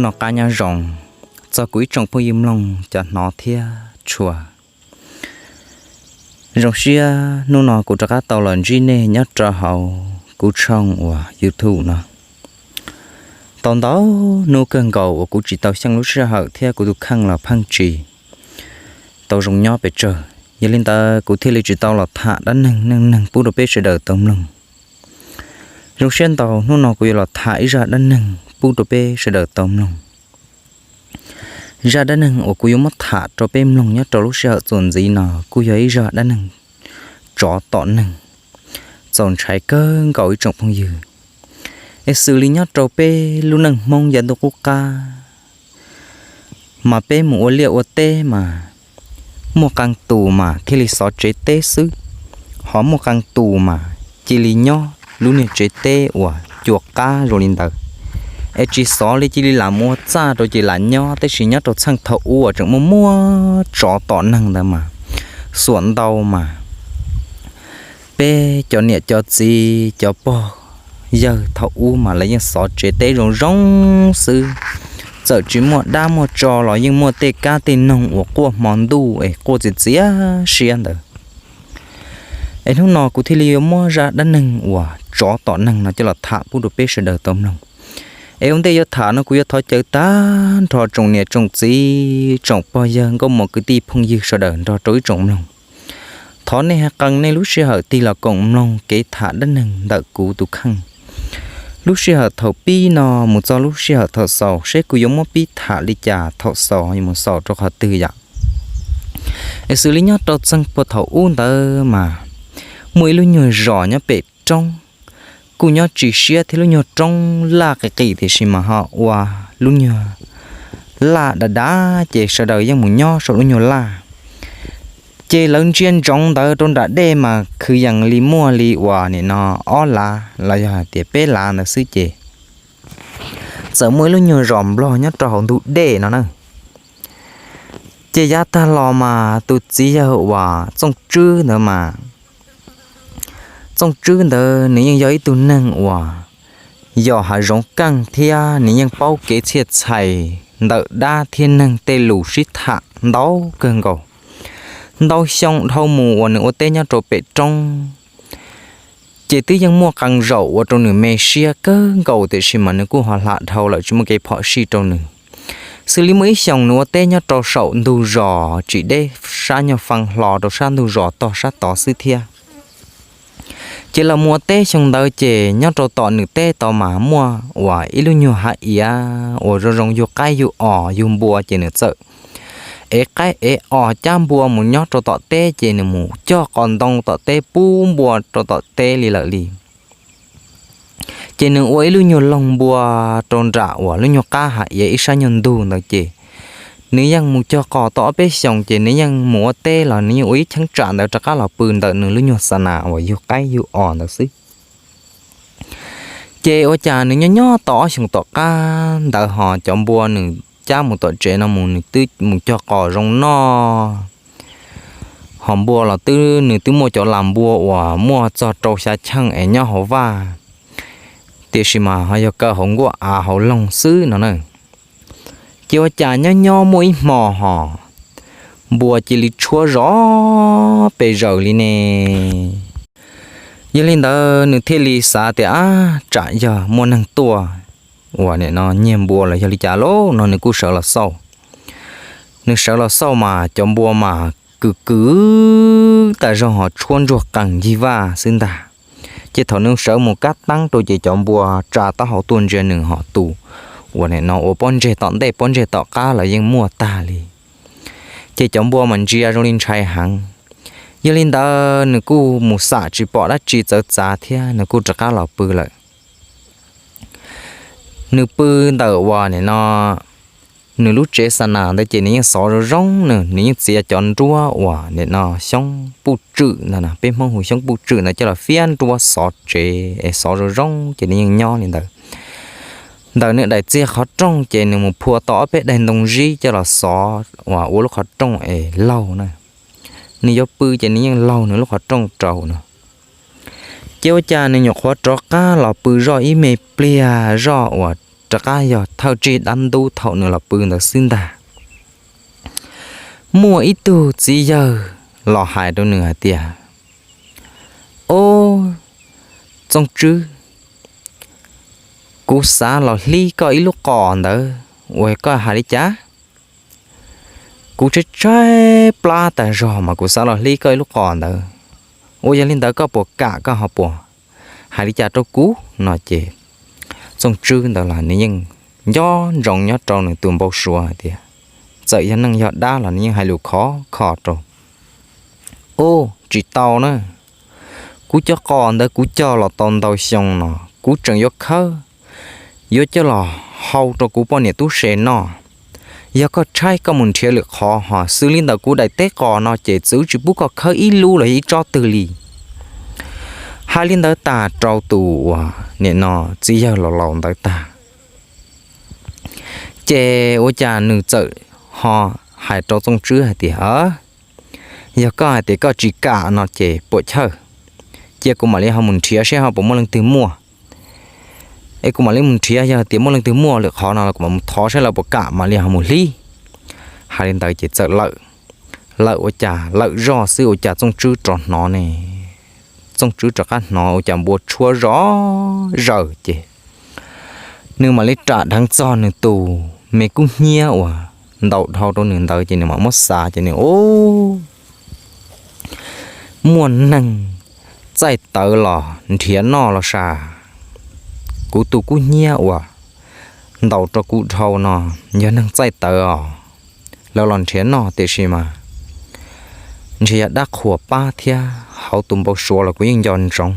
Noj qab nyob zoo txog kuv ib tsoom phooj ywg mloog cov hnov thiab tshua. Zoo siab hnub no kuv rov qab tau los ntsib nej nyob rau hauv kuv tshooj uas YouTube no. Tau ntau hnub kawg nkaus uas kuv tsis tau xyeej lub sij hawm thiab kuv tus kheej los pheej tsis tau zoo nyob pes tsawg, yog li ntawd kuv thiaj li tsis tau los tham dab neeg neej neeg pub rau peb sawv daws tau mloog. Zoo siab ntau hnub no kuv yuav los tham ib zaj dab neeg pub rau peb sawv daws tau mloog. Zaj dab neeg uas kuv yuav muab tham rau peb mloog nyob rau lub sij hawm txuas ntxiv no kuj yog ib zaj dab neeg tsov tom neeg, txaus ntshai kawg nkaus ib tsoom phooj ywg. Es xws li nyob rau peb lub neej Hmoob yav ntuj qub qab, mas peb mus ua liaj ua teb mas muaj qee tus mas thiaj li xov tsev teb xwb, ho muaj qee tus mas cia li nyob lub niag tsev teb uas cua qab zoo li ntawd, es tsis xov li cia li lam mus ua txaj rau ces lam nyob. Tab sis nyob rau txheej thaum ub uas tseem muaj muaj tsov tom neeg ntawd mas xuam ntau mas peb cov niam cov txiv cov pog yawg thaum ub mas lawv yeej xov tsev teb zoo zoo xwb. Txawm tsis muaj dab muaj tsov los yeej muaj tej kab tej noog uas quaj hmo ntuj es quaj txias txias siab ntawd. Es hnub no kuv thiaj li yuav muab zaj dab neeg uas tsov tom neeg no coj los tham pub rau peb sawv daws tau mloog. Es ua ntej yuav tham no kuv yuav thov caw tag nrho tsoom niam tsoom txiv tsoom pog yawg nkauj muam kwv tij phooj ywg sawv daws nrog rau ib tsoom mloog, thov nej hais qee nej lub sij hawm tig los koom mloog kev tham dab neeg ntawm kuv tus kheej. Lub sij hawm thaum pib no mus txog lub sij hawm thaum xaus seb kuv yuav muab pib tham li cas, thaum xaus yuav mus xaus rau qhov twg yom. Es xws li nyob rau txheej puag thaum ub ntawd mas muaj ib lub nyuag zos nyob pem roob, kuj nyob tsis siab thiab, lub nyuag roob laj qis qis tiam sis mas ho ua lub nyuag laj dav dav ces sawv daws yeej mus nyob saum lub nyuag laj. Ces lawv ntsia ntsoov ntawd rau nram dej mas kwv yees li muaj li uas nim no ob lav los yog hais tias peb lav ntawd xwb ces txawm muaj ib lub nyuag zos nplog nyob rau hauv ntug dej no na. Ces yav tag los mas tus txiv yawg uas Txooj Tswb ntawd mas, Txooj Tswb ntawd nws yeej yog ib tug neeg uas yos hav zoov keej thiab nws yeej paub kev txhiaj txhais ntawm dab thiab neeg tej lus sib tham ntau kawg nkaus. Ntau xyoo dhau mus uas nws ua teb nyob rau pem roob, ces twb yeej muaj qee zaum ua rau nws me siab kawg nkaus tiam sis mas nws kuj ho hla dhau lawm tsis muaj kev phom sij rau nws. Xws li muaj ib xyoos nws ua teb nyob rau saum ntug zos tsis deb sab nyuag fee hlo rau sab ntug zos tog sab tod xwb thiab. Ces los mus ua teb xyoo ntawd ces nyob rau tom nws teb tod mas muaj uas ib lub nyuag hav iav uas zoo zoo yug qaib yug os yug npua ces nws txawm ev qaib ev os cab npua mus nyob rau tom teb ces nws mus cog qos ntoo tom teb pub npua rau tom teb li lawm li. Ces nws ua ib lub nyuag loog npua rau nram uas lub nyuag qab hav iav ib sab nyuag ntug ntawd ces nws yeej mus cog qos tau ob peb xyoos ces nws yeej mus ua teb los nws yeej ua ib cheeb tsam ntawd rov qab los pw ntawm nws lub nyuag xa nas uas yug qaib yug os ntawd xwb. Ces ua cas nws nyob nyob tau ob xyoos tom qab ntawd ho cov npua nws cab mus tom tsev no mus nws twb mus cog qos zoo noj. Ho npua los twb nws twb muaj cov las npua uas muaj txog rau xya cheej es nyob hauv vaj, tiam sis mas ho yog kaw hauv nkuaj av hauv loog xwb no na. Ces ua cas nyob nyob muaj ib hmo ho npua cia li tshuab zom pes zaws li ne. Yog li ntawd nws thiaj li xav tias, Ab, tsam yog muaj neeg tuaj uas nim no nyiag npua los yog li cas lauj no nws kuj sawv los xauj. Nws sawv los xauj mas cov npua mas kwv kwv tas zog ho tshuab ntsuag qees ncig vaj xwb ntag. Ces thaum nws sawv mus kab teeb rau ces cov npua tsa taub hau tuaj ntsia nws ho tus uas nim no ua pob ntseg tom ntej pob ntseg tom qab los yeej muaj tag li. Ces cov npua mas ntsia zoo li ntshai heev. Yog li ntawd nws kuj mus xam tsis pom dab tsi txawv txav thiab nws kuj rov qab los pw lawm. Nws pw ntawm uas nim no nws lub tsev xa nas ntawd ces nws yeej xov zoo zoo, nws nws yeej txiav cov nruab uas nim no xyoob puj tswm ntawd, peb Hmoob hu xyoob puj tswm ntawd coj los fiab nruab xov tsev es xov zoo zoo ces nws yeej nyob li ntawd. Ntawm nws daim txiag qhov rooj ces nws mus phua tau ob peb daim ntoo zib coj los xov uas ua lub qhov rooj es laug na. Nws yuav pw ces nws yeej laug nws lub qhov rooj rau no. Ces ua cas nws nyuam qhuav rov qab los pw zoj ib me pliag zoj uas rov qab yog thawj tsig dab ntub thaum nws los pw ntawd xwb ntag. Muaj ib tug txiv yawg los hais rau nws hais tias, Ob, Txooj Tswb, kuv xav los hlib koj ib lub qos ntawd uas koj hais li cas? Kuv tshaib tshaib plab tag zog mas kuv xav los hlib koj ib lub qos ntawd. Ua yog li ntawd koj puas kam, koj ho puas hais li cas rau kuv? No ces Txooj Tswb ntawd los nws yeej nco ntsoov nyob rau nws tus npau suav hais tias txawm yog neeg yog dab los nws yeej hais lus khov kho rau. Ub, tsis tau na. Kuv cov qos ntawd kuv cog los tau ntau xyoo no, kuv tseem yuav khawb, yuav coj los hau rau kuv poj niam tub se noj. Yog koj tshaib koj mus nrhiav lwm qhov ho xws li ntawm kuv daim teb qos no ces txwv tsis pub koj khawb ib lub los yog ib tsob twg li. Hais li ntawd tag rau tus uas nim no txiv yawg laus laus ntawd tag, ces ua cas nws txawm ho hais rau Txooj Tswb hais tias, Yog koj hais tias koj tsis kam no ces puam chawj, cia kuv mam li ho mus nrhiav seb ho puas muaj leej twg muaj. Es kuv mam li mus nrhiav, yog tias muaj leej twg muaj lwm qhov no los kuv mam mus thov seb lawv puas kam mam li ho mus hlib. Hais li ntawd ces txawm lawm, lawm ua cas lawm zoj xwb ua cas Txooj Tswb rov hnov ne. Txooj Tswb rov qab hnov ua cas npua tshuab zom zaws ces nws mam li ram dheev txog nws tus me kub hnyiab uas ntaus dhau rau nws ntawd ces nws mam muab xav ces nws, Ub, muaj neeg txaij tawv los nrhiav noj los sav. Kuv tus kub hnyiab uas ntaus rau kuv dhau no yog neeg txaij tawv os, lawv los nrhiav noj tiam sis mas ntshe yog dab qhuas pab thiab hauv tus npau suav los kuv yeej nco ntsoov,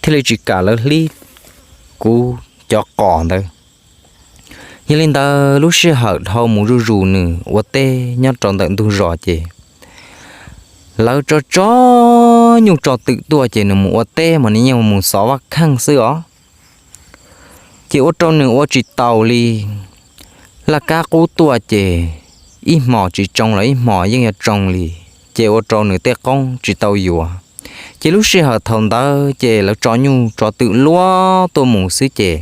thiaj li tsis kam lawv hlib kuv cov qos ntawd. Yog li ntawd lub sij hawm dhau mus zuj zus nws ua teb nyob rau ntawm ntug zos ces lawv tso tso nyuj tso twm tuaj ces nws mus ua teb mas nws yeej mus xov vaj kheej xwb os. Ces ua rau nws ua tsis taus li, laj kab qub tuaj ces ib hmos tsis tsoo los ib hmos yeej yuav tsoo li, ces ua rau nws tej qoob tsis tau yuav. Ces lub sij hawm thaum ntawd ces lawv tso nyuj tso twm luaj tuaj mus xwb ces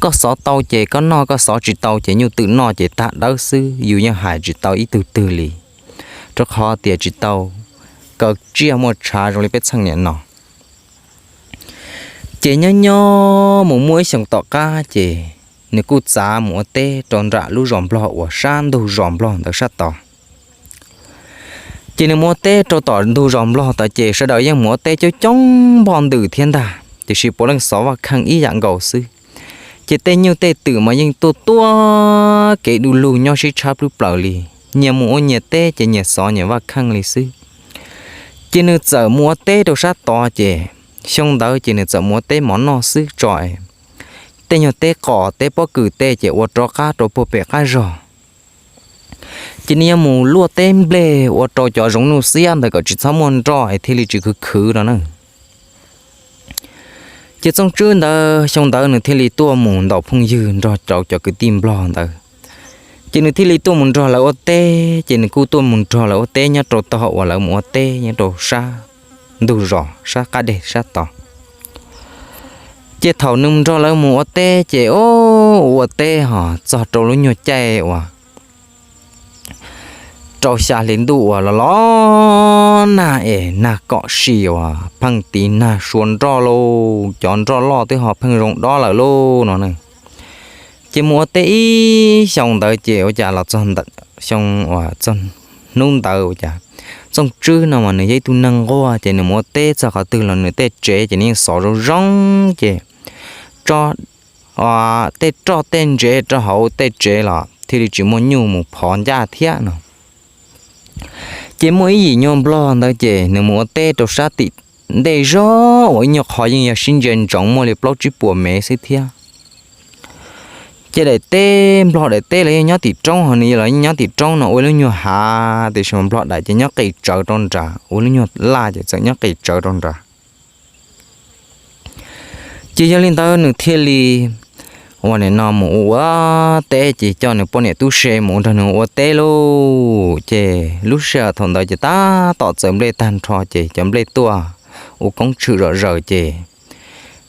koj xov tau ces koj noj, koj xov tsis tau ces nyuj twm noj ces tag dawb xwb, yus yeej hais tsis tau ib tug twg li, rau qhov tias tsis tau kaw tsiaj muaj tshav zoo li peb txheej niam no. Ces nyob nyob mus muaj ib xyoos tom qab ces nws kuj txav mus ua teb rau nram lub zos nplog uas sab ntug zos nplog ntawd sab tod. Ces nws mus ua teb rau tom ntug zos nplog tod ces sawv daws yeej mus ua teb coob coob npoj ntws thiab ntag, tiam sis puav leej xov vaj kheej ib yam nkaus xwb. Ces tej nyuj tej twm mas yeej tuaj tuaj kev du lug nyob sib tshab plub plaws li, nyias mus ua nyias teb ces nyias xov nyias vaj kheej li xwb. Ces nws txawm mus ua teb rau sab tod ces xyoo ntawd ces nws txawm mus ua teb mov noj xwb tso es tej nyuag teb qos teb pob kws tej ces ua rov qab rau puag pem qab zog. Ces nws yuav mus luaj teb nplej ua rau cov zoov nuj xiab ntawd kom tsis txhob muaj nroj es thiaj li tsis khwv khwv no na. Ces Txooj Tswb ntawd xyoo ntawd nws thiaj li tuaj mus ntaus phooj ywg nrog rau cov kwv tij nplog ntawd. Ces nws thiaj li tuaj mus nrog lawv ua teb, ces nws kuj tuaj mus nrog lawv ua teb nyob rau tog uas lawv mus ua teb nyob rau sab ntug zos sab qab deg sab tod. Ces thaum nws nrog lawv mus ua teb ces ua teb ho txog rau lub nyuag caij uas rau xya hli ntuj uas los los nag es nag kom si uas pheej tiv nag sua nroj lauj, cov nroj loj twb ho pheej zoo dob lawm lauj no ne. Ces mus ua teb ib xyoo ntawd ces ua cas los txog ntawm xyoo uas txog hnub ntawd ua cas Txooj Tswb no mas nws yog ib tug neeg nquag ces nws mus ua teb txog qhov twg los nws tej tsev ces nws yeej xov zoo zoo ces tso tej roj tej ntsev rau hauv tej tsev los thiaj li tsis muaj nyuj mus phov ncaj thiab no. Ces muaj ib yim nyuag nplog ntawd ces nws mus ua teb rau sab tim ntej zog uas ib nyuag qhov yeej yog sib ntsia ntsoov muaj li plaub tsib puas mev xwb thiab. Ces daim teb, nplog daim teb los yeej nyob tim roob ho nws los yeej nyob tim roob no ua lub nyuag hav, tiam sis mas nplog daim ces nyob qis tsawv rau nrad, ua lub nyuag laj ces txawm nyob qis tsawv rau nrad. Ces yog li ntawd nws thiaj li ua nim no mus ua ua teb ces coj nws poj niam tub se mus nrog nws ua teb lauj. Ces lub sij hawm thaum ntawd ces tab tom txawm nplej tag nrho ces cov nplej tuaj ua koob tshwm zom zaws ces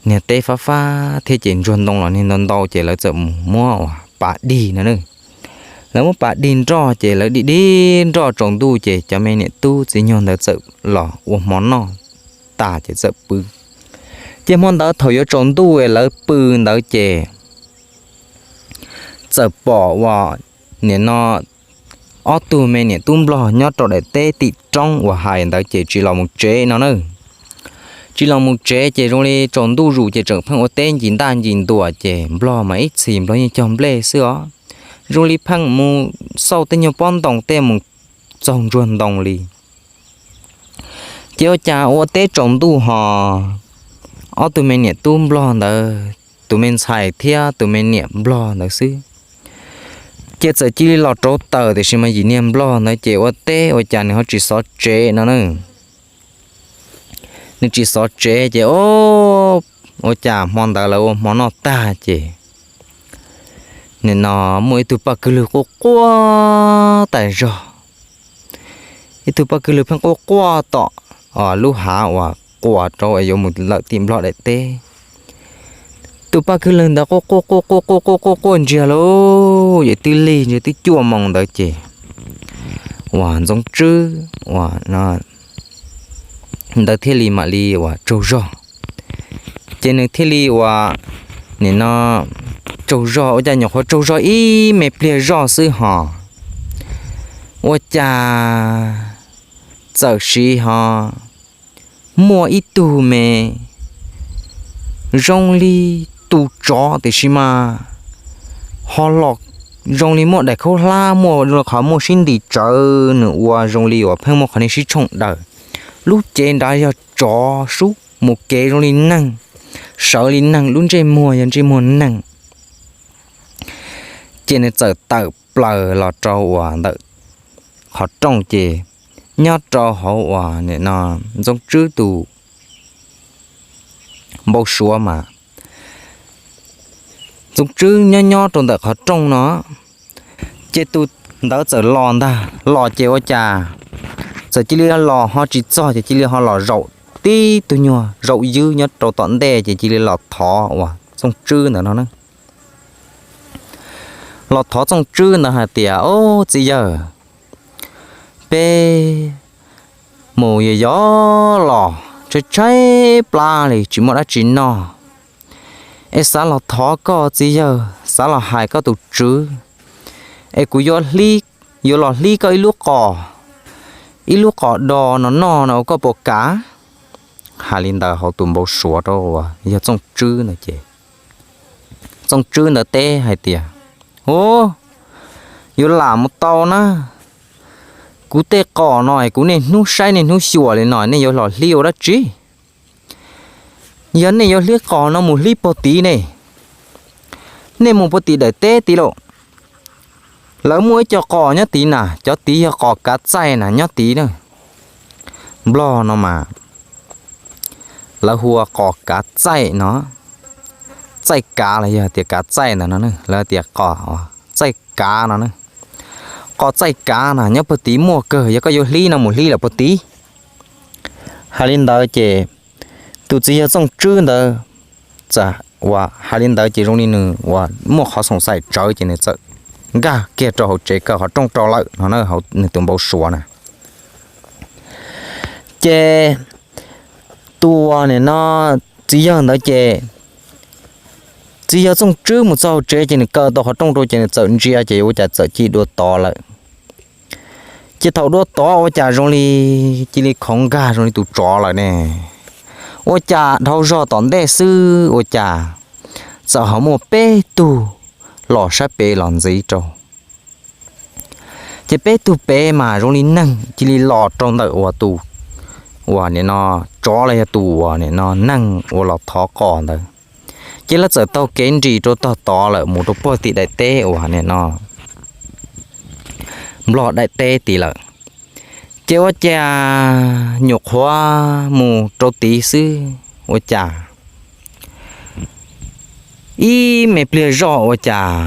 niag teb fab fab thiab ces ntsuag ntoo los niag ntau ntau ces lawv txawm mus muab uas pas dig no na. Lawv muab pas dig nroj ces lawv dig dig nroj tsaus ntuj ces cov me niam tub txiv nyuag ntawd txawm los ua hmo noj tas ces txawm pw. Ces hmo ntawd thaum yuav tsaus ntuj lawv pw ntawd ces txawm pom uas nim no ob tug me niam tub nplog nyob rau daim teb tim roob uas hais ntawd ces tsis los mus tsev no na. Tsis los mus tsev ces zoo li tsaus ntuj zus ces tseem pheej ua teb ncig ntaj ncig ntuas ces nplog mas ib txhis nplog yeej cog nplej xwb os. Zoo li pheej mus xauj tej nyuag pob ntoo tej mus txaug ntsuag ntoo li. Ces ua cas ua teb tsaus ntuj ho ob tug me niam tub nplog ntawd, tus me ntxhais thiab tus me niam nplog ntawd xwb, ces txawm cia li los rauv taws tiam sis mas yim niag nplog ntawd ces ua teb ua cas nws ho tsis xov tsev no na. Nws tsis xov tsev ces o, ua cas hmo ntawd lawv ua hmo noj tag ces nim no muaj ib tug paj kwg lwg quaj quaj tas zog. Ib tug paj kwg lwg pheej quaj quaj tom lub hav uas quas rau yuav mus lawm tim nplog daim teb. Tus paj kwg lwg ntawd quaj quaj quaj quaj quaj quaj quaj quaj ntsiag lauj, ces twb lig ntsiag twb cuaj moos ntawd ces uas Ntxoov Tswb uas ntawd thiaj li mam li uas tsaug zog. Ces nws thiaj li uas nim no tsaug zog, ua cas nyuam qhuav tsaug zog ib me pliag zoj xwb ho ua cas txawm siv ho muaj ib tug me zoo li tus tsov tiam sis mas ho los zoo li muaj daim khaub hlab, muaj qhov muaj sib nti tsawv, nws ua zoo li uas pheej muaj qhov niag sib tshooj daws. Lub cev nrad yog tsov sub, mus kev zoo li neeg, sawv li neeg, lub ntsej muag yog ntsej muag neeg. Ces nws txawm tawm plaws los rau uas ntawm qhov rooj ces nyob rau hauv uas nim no Ntxoov Tswb tus npau suav mas Ntxoov Tswb nyob nyob rau ntawm qhov rooj no, ces tus ntawd txawm los ntag, los ces ua cas txawm cia li los ho tsis txog ces cia li ho los zaum tib tug nyuag zaum ywb nyob rau tom ntej ces cia li los thov uas Txooj Tswb ntawd no na. Los thov Txooj Tswb ntawd hais tias, Au, txiv yawg, peb mus yos yos los tshaib tshaib plab li tsis muaj dab tsi noj, es xav los thov koj txiv yawg, xav los hais koj tus tswv, es kuv yuav los hlib koj ib lub qos, ib lub qos do no noj no ua koj puas kav? Hais li ntawd hauv tus npau suav rau uas yog Txooj Tswb ntawd ces Txooj Tswb ntawd teb hais tias, Au, yuav lam mus tau na, kuv tej qos no es kuv niaj hnub saib niaj hnub xyuas li no nej yuav los hlib ua dab tsi? Yog nej yuav hlib qos no mus hlib puag tid ne, nej mus puag tim daim teb tid lauj. Lawv muaj ib co qos nyob tid na, cov tid yog qos kav txaij na nyob tid na. Nplog no mas lawv hu ua qos kav txaij no, txaij kav los yog tias kav txaij ntawd no, lawv tias qos txaij kav no na. Qos txaij kav na nyob puag tid muaj kawg, yog koj yuav hlib no mus hlib lawm puag tid. Hais li ntawd ces tus txiv yawg Txooj Tswb ntawd txawm uas hais li ntawd ces zoo li nws uas muaj qhov xoom xaim tsawv ces nws txawm nkag kiag rau hauv tsev kaw qhov rooj rau lawm no na, hauv nws tus npau suav na. Ces tus uas nim no txiv yawg ntawd ces txiv yawg Txooj Tswb mus txog hauv tsev ces nws kaw tau qhov rooj rau ces nws txawm ntsia ces ua cas txawm cia li dua tod lawm. Ces thaum dua tod ua cas zoo li cia li khov nkag zoo li tus tsov lawm ne. Ua cas dhau zog tom ntej xwb ua cas txawm ho muaj peb tug los sab pem los ntxiv rau. Ces peb tug pem mas zoo li neeg cia li los rau ntawm uas tus uas nim no tsov los yog tus uas nim no neeg uas los thov qos ntawd. Ces lawv txawm taug kev nris rau tog tod lawm mus rau puag tim daim teb uas nim no Nplog daim teb tid lawm. Ces ua cas nyuam qhuav mus rau tid xwb ua cas ib me pliag zoj ua cas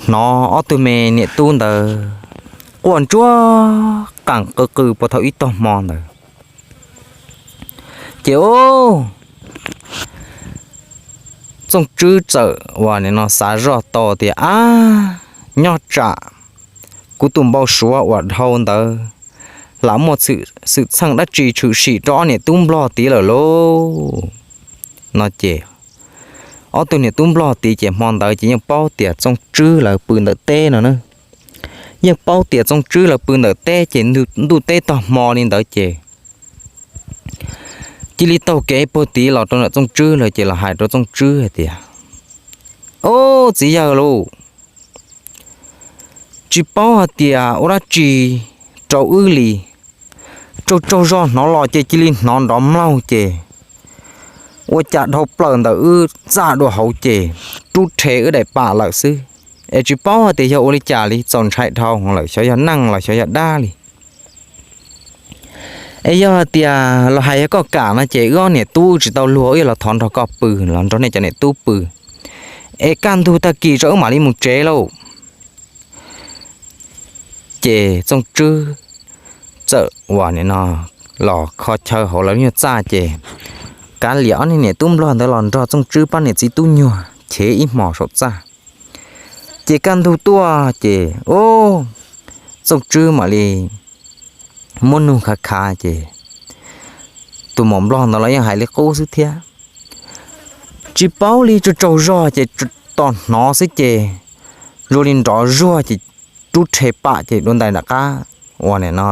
hnov ob tug me niam tub ntawd quaj ntsuag qees qw qw puag thaum ib tog hmo ntawd. Ces ub, Txooj Tswb txawm uas nim no xav zoj tau tias, ab, nyob tsam kuv tus npau suav uas dhau ntawd lam muaj xwm txheej dab tsi tshwm sim rau ob niam tub nplog tid lawm lauj. No ces ob tug niam tub nplog tid ces hmo ntawd ces yeej paub tias Txooj Tswb lawv pw ntawm teb no na. Yeej paub tias Txooj Tswb lawv pw ntawm teb ces ntuj teb tog hmo li ntawd ces cia li taug kev puag tid los rau ntawm Txooj Tswb lawv ces los hais rau Txooj Tswb hais tias, Ob, txiv yawg lauj, tsis paub hais tias ua dab tsi rau wb li. Tsaug tsaug zog hnov los ces cia li hnov nrov mlaug ces ua cas dhau plaws ntawm wb txaj dua hauv ces rub rhe wb daim pam lawm xwb. Es tsis paub hais tias yog ua li cas li, txaus ntshai dhau lawm, xyov yog neeg los xyov yog dab li. Es yog hais tias los hais yog koj kam no ces wb ob niam tub tsis tau luag, wb yuav los thov nrog koj pw, los nrog nej cov niam tub pw, es kaj ntug tag kis tso wb mam li mus tsev lauj. Ces Txooj Tswb txawm uas nim no los kho chaw hauv lawv lub nyuag txaj ces kav liam ob niag niam tub nplog ntawd los nrog Txooj Tswb pab niam txiv tub nyuag chev ib hmos saum txaj. Ces kaj ntug tuaj ces, o, Txooj Tswb mam li muab nug khav khav ces tus maum nplog ntawd los yeej hais li qub xwb thiab. Tsis paub li, tsaug tsaug zog ces tos hnov xwb ces zoo li nrov zuag ces rub rhe pam ces dua ntais nram qab uas nim no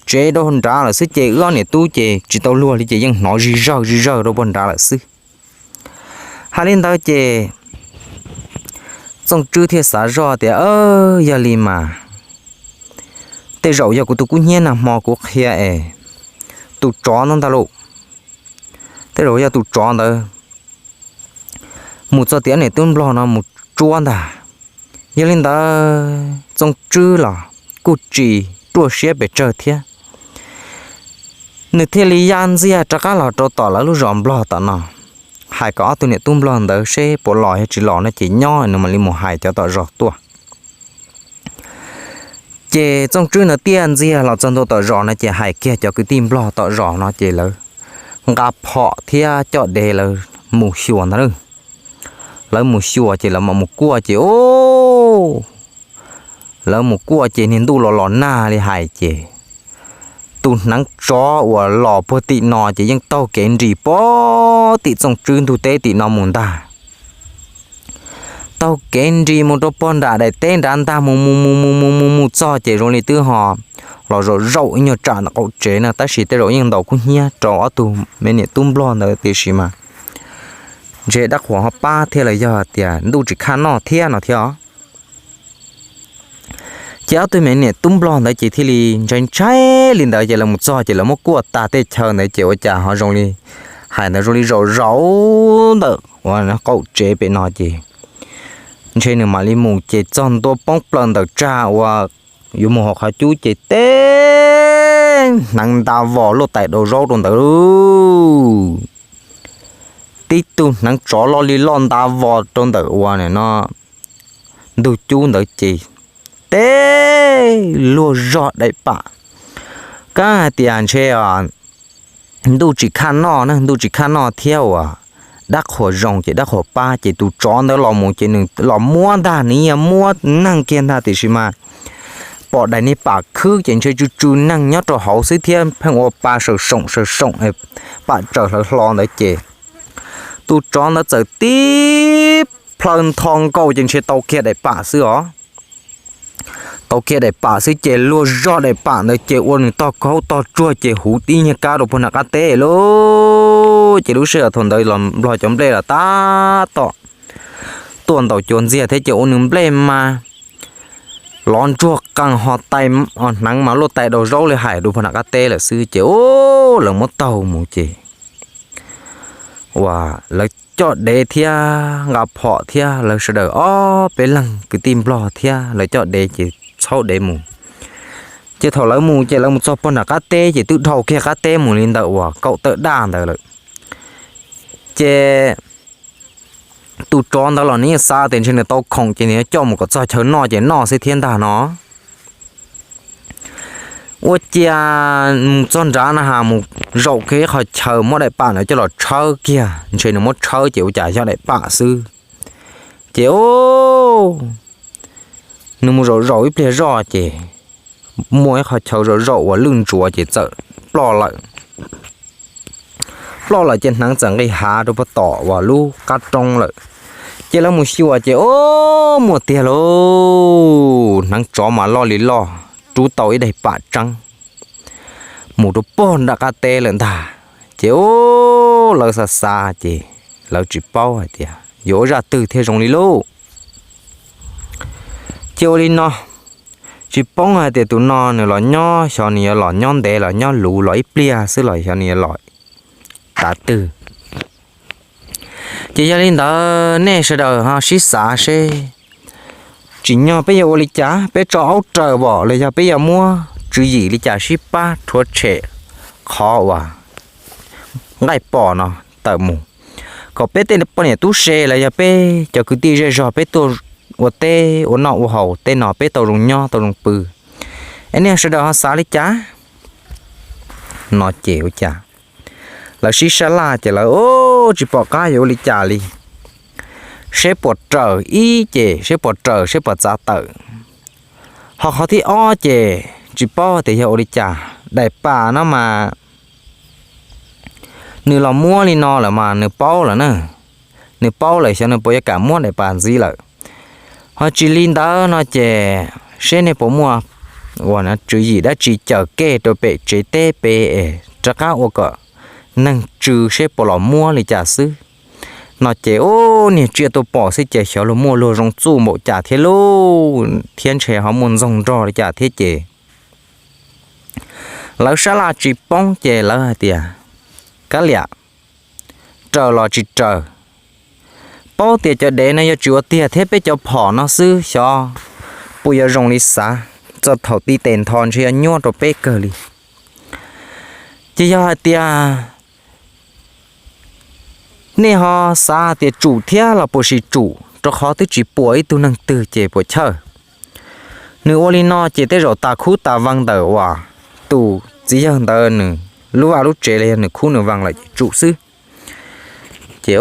tsev dua nrad lawm xwb ces wb ob niam tub ces tsis tau luag li ces yeej hnov zig zawg zig zawg rau puag nrad lawm xwb. Hais li ntawd ces Txooj Tswb thiaj xav zoj tias, yog li mas tej zaum yog kuv tus kub hnyiab nag hmo kuv qhia es tus tsov ntawd ntag lauj. Tej zaum yog tus tsov ntawd mus txog tim ob niam tub nplog no mus tsuab ntag. Yog li ntawd Txooj Tswb los kuj tsis ruaj siab pes tsawg thiab. Nws thiaj li ya ntxiag rov qab los rau tom lawv lub zos nplog tom no, hais kom ob tug niam tub nplog ntawd seb puas los yog tsis los no ces nyob nws mam li mus hais cov tom zos tuaj. Ces Txooj Tswb ntawd tiaj ntxiag los txog ntua tom zos no ces hais kiag cov kwv tij nplog tom zos no ces lawv nqa phom thiab coj dev lawv mus xyuas ntag. Lawv mus xyuas ces lawv mam mus kuaj ces, o, lawv mus kuaj ces niag ntuj los los nag li hais ces tus hneev tsov uas los puag tim no ces yeej taug kev nris puag tim Txooj Tswb ntug teb tim no mus ntag. Taug kev nris mus rau puag nram daim teb nrad ntag, mus mus mus mus mus mus mus txog ces zoo li twb ho los zaum zaum ib nyuag tsam ntawm qaum tsev na, tab sis tej zaum yeej ntaus kub hnyiab rau ob tug me niam tub nplog ntawd tiam sis mas ntshe dab qhuas ho pab thiab los yog tias ntuj tsis khaj noj thiab no thiab os. Ces ob tug me niam tub nplog ntawd ces thiaj li ntshai ntshai li ntawd ces lawv mus txog ces lawv muab kuaj tag tej chaw ntawd ces ua cas ho zoo li hais ntawd zoo li zaum zaum ntawm uas qaum tsev pem no ces ntshe nws mam li mus ces txog ntua poob plaws ntawm tsag uas yuav mus hauv qhov cub ces teb hneev nta vos luaj tais daus zaub rau ntawd. Tib tug hneev tsov loj li loj nta vos rau ntawm uas nim no ntug cub ntawd ces teb luag zog daim pam. Kab hais tias ntshe ntuj tsis khaj noj na, ntuj tsis khaj noj thiab uas dab qhuas zoo ces dab qhuas pab ces tus tsov ntawd los mus ces nws los muab ntag, nws yeej muab neeg kiag ntag tiam sis mas pom daim niag pam khwb ces ntshe tsw tsw neeg nyob rau hauv xwb thiab pheej ua pa saws soom saws soom pam tsaws hlawv hlo ntawd ces tus tsov ntawd txawm tib plhaw ntho nkaus ces ntshe tau kiag daim pam xwb os. Tau kiag daim pam xwb ces luag zog daim pam ntawd ces ua nws tog khaub tog tsuag ces huv tib nyuag kab rau puag nram qab teb lauj. Ces lub sij hawm thaum ntawd los nplog cov nplej los tab tom tuaj ntaus cua ntxiag thiab ces ua nws nplej mas lov ntsuag qees ho tais hneev mas luaj tais daus zaub li hais rau puag nram qab teb lawm xwb ces u, lawv muab taug mus ces uas lawv coj dev thiab nqa phom thiab lawv sawv daws ob peb leeg kwv tij nplog thiab lawv coj dev ces txhaub dev mus. Ces thaum lawv mus ces lawv mus txog puag nram qab teb ces twb dhau kiag qab teb mus li ntawm uas kaum tawm daj ntawd lawm. Ces tus tsov ntawd los nws yeej xav tias ntshe nws tau khoom ces nws yuav coj mus kom txog chaw noj ces noj xwb thiab ntag no. ua cas mus txog nrad na has mus zaum kiag ib qho chaw muab daim pam ntawd coj los tshawb kiag, ntshe nws muab tshawb ces ua cas yog daim pam xwb. Ces o, nws mus zaum zaum ib pliag zoj ces muaj ib qho chaw zaum zaum uas lwj ntsuav ces txawm ploj lawm. Ploj lawm ces hneev txawm nqis hav rau puag tom uas lub qab roob lawm. Ces lawv mus xyuas ces o, muaj tiag lauj, hneev tsov mas loj li loj, rub tau ib daim pam tseeb mus rau puag nram qab teb lawm ntag. Ces o, lawv xav xav ces lawv tsis paub hais tias yuav ua zaj twg thiaj zoo li lauj. Ces ua li no, tsis paub hais tias tus no nws los nyob xyov nws yuav los nyob ntev los nyob luv los ib pliag xwb los xyov nws yuav los tav twg. Ces yog li ntawd nej sawv daws ho sib xav seb tsim nyog peb yuav ua li cas, peb tso aub raws vom los yog peb yuav muab tswv yim li cas sib pab rhuav tshem qhov uas nqaij pom no tawm mus, kom peb tej poj niam tub se los yog peb cov kwv tij zej zog peb tuaj ua teb ua noj ua haus tej no peb tau zoo nyob tau zoo pw. Es nej sawv daws ho xav li cas? No ces ua cas lawv sib sab laj ces lawv tsis pom qab yuav ua li cas li. Seb puas raws ib ces seb puas raws seb puas txav tawm. Ho qhov thib ob ces tsis paub tias yog ua li cas, daim pam no mas nws los muab li no lawm mas nws paub lawm na. Nws paub lawm xyov nws puas yuav kam muab daim pam ntxiv lawm. Ho tsis li ntawd no ces seb nej puas muaj uas tswv yim dab tsi cawm kev rau pem tsev teb pem es rov qab ua kom neeg tsw seb puas los muab li cas xwb. No ces ub, niag tsiaj tuaj pom xwb ces xyov luag muaj luag zoo txuj npaum cas thiab lauj, thiab ntshe ho muaj ntxoog nrog li cas thiab ces lawv sab laj tsis poob ces lawv hais tias, kav liam, raws los tsis raws. Paub tias cov dev no yuav tsis ua tiag thiab peb cov phom no xwb xyov puas yuav zoo li xav, txog thaum ti tes ntho ntshe yuav nyuaj rau peb kawg li. Ces yog hais tias nej ho xav tias tsum thiab los puas sis tsum, rau qhov twb tsis puas ib tug neeg twg ces puas chawj. Nws ua li no ces tej zaum tas khub tas vee ntawm uas tus txiv yawg ntawd nws lub vaj lub tsev los yog nws khub nws vee lawm ces tsum xwb. Ces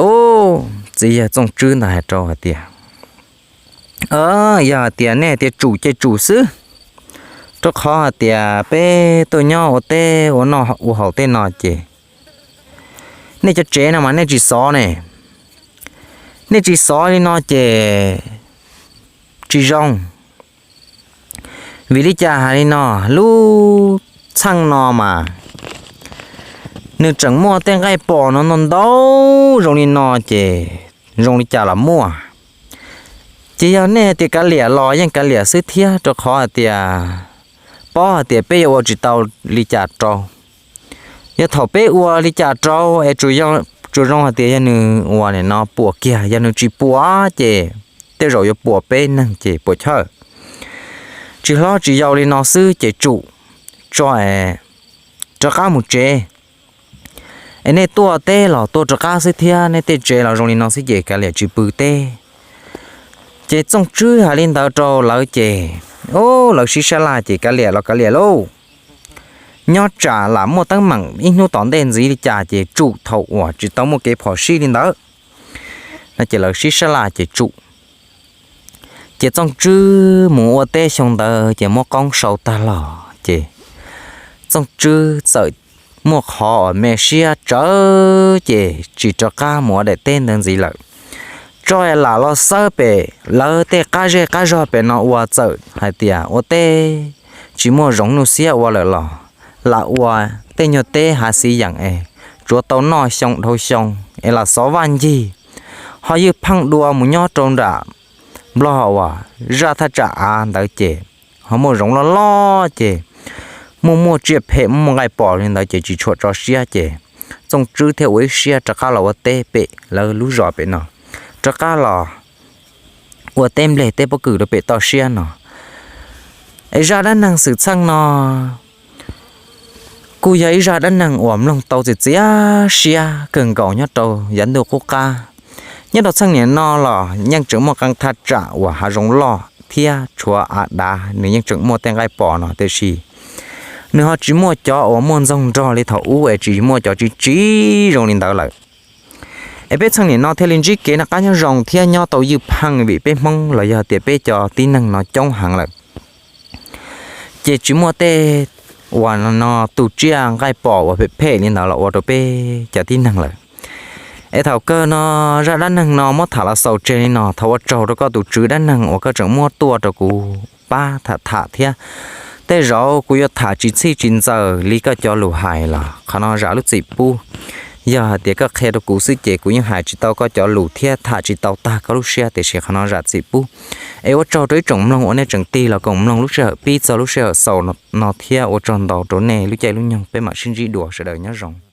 txiv yawg Txooj Tswb ntawd hais rau hais tias, yog hais tias nej hais tias tsum ces tsum xwb, rau qhov hais tias peb tuaj nyob ua teb ua noj ua haus tej no ces nej cov tsev no mas nej tsis xov ne. Nej tsis xov li no ces tsis zoo. Vim li cas hais li no, lub txheej no mas nws tseem muaj tej nqaij pom no ntau ntau zoo li no ces zoo li cas los muaj. Ces yog nej tias kav liam los yeej kav liam xwb thiab, rau qhov hais tias paub hais tias peb yuav ua tsis tau li cas rau. Yog thaum peb ua li cas rau es tsuas zoo hais tias yog nws ua nim no puas kiag, yog nws tsis puas ces tej zaum yuav puas peb neeg ces puas chawj. Tsis hlob tsis yau li no xwb ces tsum, tso es rov qab mus tsev. Es nej tuaj teb los tuaj rov qab xwb thiab, nej tej tsev los zoo li no xwb ces kav liam tsis pw teb. Ces Txooj Tswb hais li ntawd rau lawv ces, o, lawv sib sab laj ces kav liam los kav liam lauj. Nyob tsam lam muaj teeb meem ib hnub tom ntej ntxiv li cas ces tsum thaum uas tsis tau muaj kev phom sij li ntawd. No ces lawv sib sab laj ces tsum. Ces Txooj Tswb mus ua teb xyoo ntawd ces muab qoob sau tag los ces Txooj Tswb txawm muaj qhov uas me siab tsawv ces tsis rov qab mus ua daim teb ntawd ntxiv lawm. Tso lam los xawb pem lawv tej qab zej qab zog pem no ua txawm hais tias ua teb tsis muaj zoov nuj xiab ua lawm los lam ua tej nyuag teb hav xiv yeem es tsuav tau noj xyoo dhau xyoo es lam xov vaj ncig, ho ywj pheej dua mus nyob rau nram Nplog uas zaj thaj tsam av ntawd ces ho muaj zoov loj loj ces muaj muaj tsiaj phem muaj muaj nqaij pom li ntawd ces tsis tshua tso siab ces Txooj Tswb thiaj ua ib siab rov qab los ua teb pem lawv lub zos pem no, rov qab los ua teb nplej teb pob kws rau pem toj siab no. Es zaj dab neeg xwm txheej no kuj yog ib zaj dab neeg uas mloog tau txias txias siab kawg nkaus nyob rau yav ntuj qub qab. Nyob rau txheej niam no los yeej tseem muaj qee thaj tsam uas hav zoov loj thiab tshuav av dav, nws yeej tseem muaj tej nqaij pom no, tiam sis nws ho tsis muaj cov uas muaj ntxoog nrog li thaum ub es tsis muaj cov tsiv tsiv zoo li ntawd lawm. Es peb txheej nim no thiaj li ntsib kev noj qab nyob zoo thiab nyob tau ywj pheej vim peb Hmoob los yog tias peb cov tib neeg no coob heev lawm. Ces tsis muaj tej uas no tus tsiaj nqaij pom uas phem phem li ntawd los ua rau peb cov tib neeg lawm. Es thaum kawg no zaj dab neeg no muab tham los xaus tseg li no, thov ua tsaug rau koj tus tswv dab neeg uas koj tseem muab tuaj rau kuv pab tham tham thiab. Tej zaum kuv yuav tham tsis txhij tsis ntxaws li koj cov lus hais los qhov no zam lub txim pub. Yog hais tias koj qhia rau kuv xwb ces kuv yeej hais tsis tau koj cov lus thiab tham tsis tau tag koj lub siab, tiam sis qhov no zam txim pub. Es ua tsaug rau ib tsoom mloog uas nej tseem tig los koom mloog lub sij hawm pib txog lub sij hawm xaus no thiab ua tsaug ntau rau nej lub caij lub nyoog, peb mam sib ntsib dua, sawv daws nyob zoo.